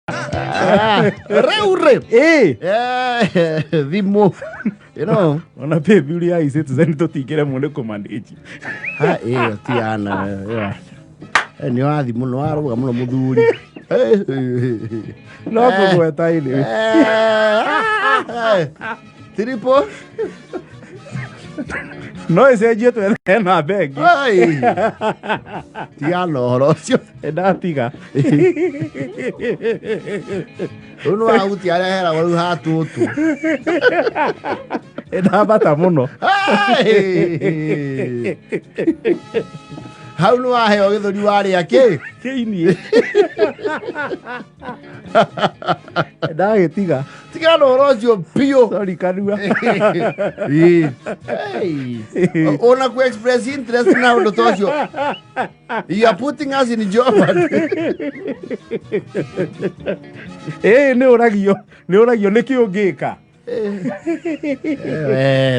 Rĩu rĩ Ĩ. Thimũ you Ona paybill ya eCitizen tũtingĩremwo nĩ kũmanage. Ha, ĩyo ti ana nĩ wathi mũno, warũga mũno mũthuri. No kũgweta anyway. Triple. No ĩcenjie twethe namba ĩngĩ. Ai. Tigana ũhoro ũcio. Ndatiga. Rĩu nĩ wahutia arĩa heragwo rĩu hatũtũ. Ndambata mũno. Ai. Hau nĩ waheo gĩthũri warĩa kĩ. Kĩiniĩ. Ndagĩtiga. Tigana ũhoro ũcio biũ. Sorry kanua. Ĩ. Hey. Ona ku express interest na ũndũ ta ũcio. You are putting us in jeopardy. Ĩ nĩ ũragio, nĩ ũragio nĩkĩ ũngĩka. We,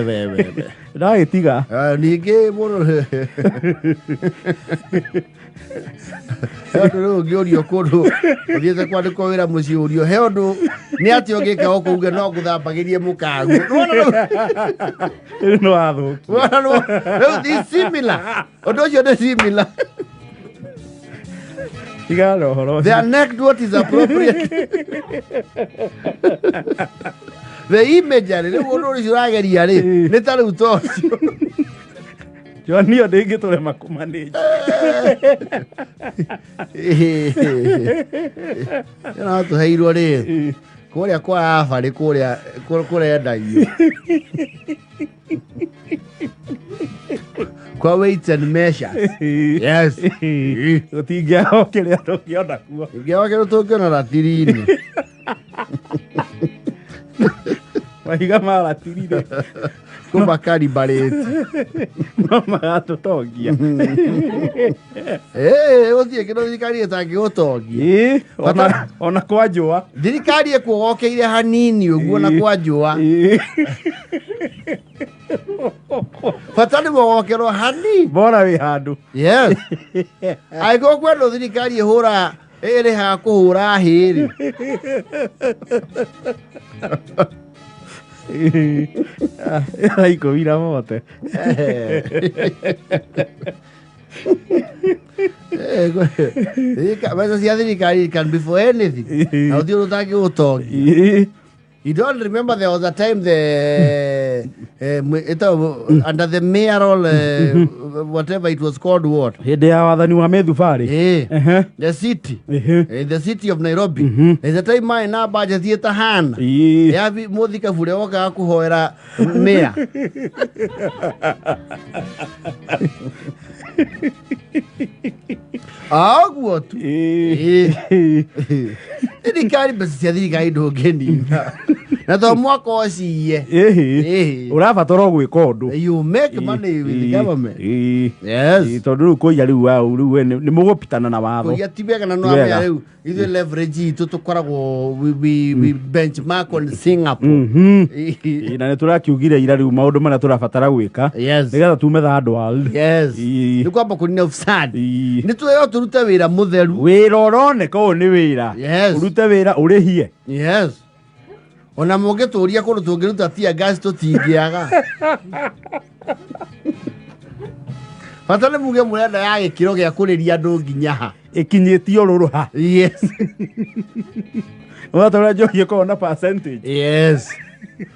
we, we, we. Ndagĩtiga. Ah, ningĩ mũndũ he ũndũ rĩu ũngĩũrio kũndũ ũthiĩte kwandĩkwo wĩra mũciĩ ũrio he ũndũ nĩ atĩ ũngĩka gũkũ uge no ngũthambagĩrie mũkaguo. Nĩwona rĩu? Rĩu nĩ wathũkia. Nĩwona rĩu? Rĩu ti similar, ũndũ ũcio nĩ similar. Tigana na ũhoro The ũcio. anecdote is appropriate, the imagery rĩu ũndũ ũcio ũrageria rĩ nĩ ta rĩu ta ũcio. Joanio ndĩngĩtũrema kũmanage. No tũheirwo rĩ kũrĩa kwa abarĩ kũrĩa kũrendagio kwa weights and measures, yes. Gũtingĩaga kĩrĩa tũngĩona kuo. Ingĩaga kĩndũ tũngĩona ratiri-inĩ. Mahiga ma ratiri-rĩ kũmakaribarĩti no magatũtongia. Gũtirĩ kĩndũ thirikari ĩtangĩgũtongia. Ĩ, ona kwa njũa. Thirikari ĩkuogokeire hanini ũguo na kwa njũa. Bata nĩ wogokerwo hanini. Bora wĩ handũ. Yes, angĩkorwo kwendwo thirikari ĩhũra ĩrĩhaga kũhũra hĩrĩ. Thaa 10 na mote. Mbeca cia thirikari can be for anything na gũtirĩ ũndũ ũtangĩgũtongia. You don't remember there was a time the under the mayoral whatever it was called, what? Hĩndĩ ya wathani wa Methubarĩ. The city, in the city of Nairobi, there's a time maĩ na budget ĩtahana ya mũthikabu ũrĩa wokaga kũhoera mayor. Ũguo tu. Thirikari, mbeca cia thirikari ndũngĩnina na to mwaka ũciye. Ũrabatara o gwĩka ũndũ. You make money with the government. Yes. Tondũ rĩu kũiya rĩu wau rĩu we nĩ mũgũpitana na watho. Kũiya ti wega na no Ti wega. amenya rĩu ithuĩ leverage itũ tũkoragwo we benchmark on Singapore. Ĩ, na nĩ tũrakiugire ira rĩu maũndũ marĩa tũrabatara gwĩka nĩgetha tume third world. Nĩ kwamba kũnina ufisadi. Nĩ twĩyo tũrute wĩra mũtheru. Wĩra ũroneka ũyũ nĩ wĩra. Ũrute wĩra ũrĩhie. Yes, ona mũngĩtũria kũndũ tũngĩruta tear gas tũtingĩaga. Bata nĩ muge mũrenda ya gĩkĩro gĩa kũrĩria andũ nginya ha. Ĩkinyĩtio rũrũ ha. Wata ũrĩa njohi ĩkoragwo na percentage. Yes,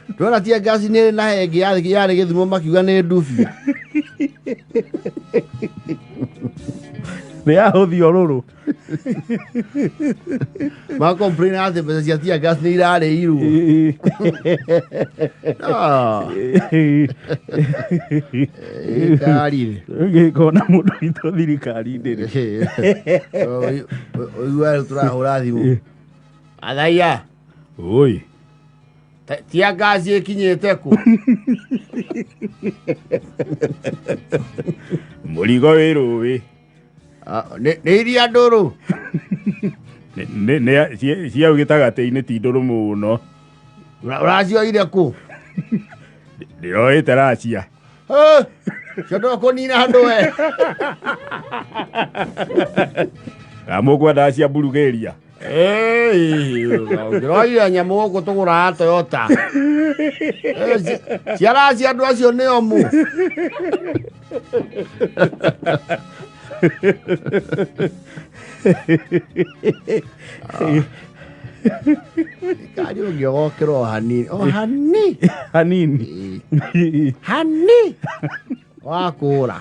ndona tear gas nĩ na hengĩ yarĩ gĩthumo makiuga nĩ ndubia. Nĩ yahũthio rũrũ. Ma complain atĩ mbeca cia tear gas nĩ irarĩirwo. No. Thirikari. Gĩkorwo na mũndũ witũ thirikari-inĩ rĩ. Ũigua rĩu tũrahũra thimũ athaia. Oi. Tear gas ĩkinyĩte kũ? Mũrigo wĩ rũĩ. Ah, nĩ iria ndũrũ. Cia gĩtagatĩ-inĩ ti ndũrũ mũno. Ũracioire kũ? Ndĩroĩte Racia. Cio ndũkũnina andũ we. Mũkwendaga cia Bulgaria. Ngĩroire nyamũ gũkũ tũgũraga Toyota. Ciara cia andũ acio nĩ omũ. Kari ũngĩogokĩra o hanini o hani Hanini. Hani wakũra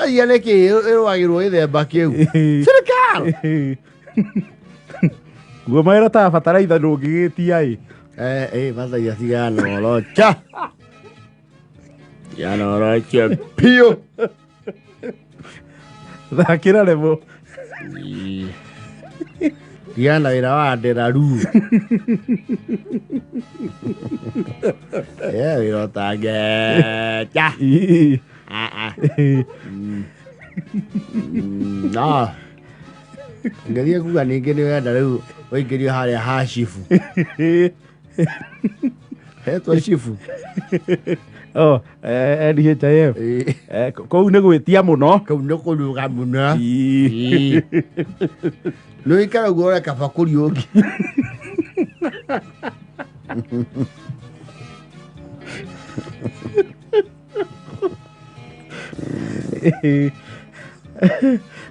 ia nĩkĩ ĩrũagĩrwo gĩthemba kĩu thirikari. Guo mawĩra ta bataraitha ndũngĩgĩtia ĩ. Bathaia tigana ũrocha tigana ũrocha biũ. Thakĩra rebo. Tigana wĩra wa ndĩraru wĩra ũtangĩcha. No ngĩthiĩ kuga ningĩ nĩ wenda rĩu ũingĩrio harĩa ha cibu hetwo cibu. Oh, NHIF. Kũu nĩ gwĩtia mũno. Kau nĩ kũruga mũno. Nĩ ũikara ũguo ũreka bakũri ũngĩ.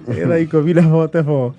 Thaa 10 na 44.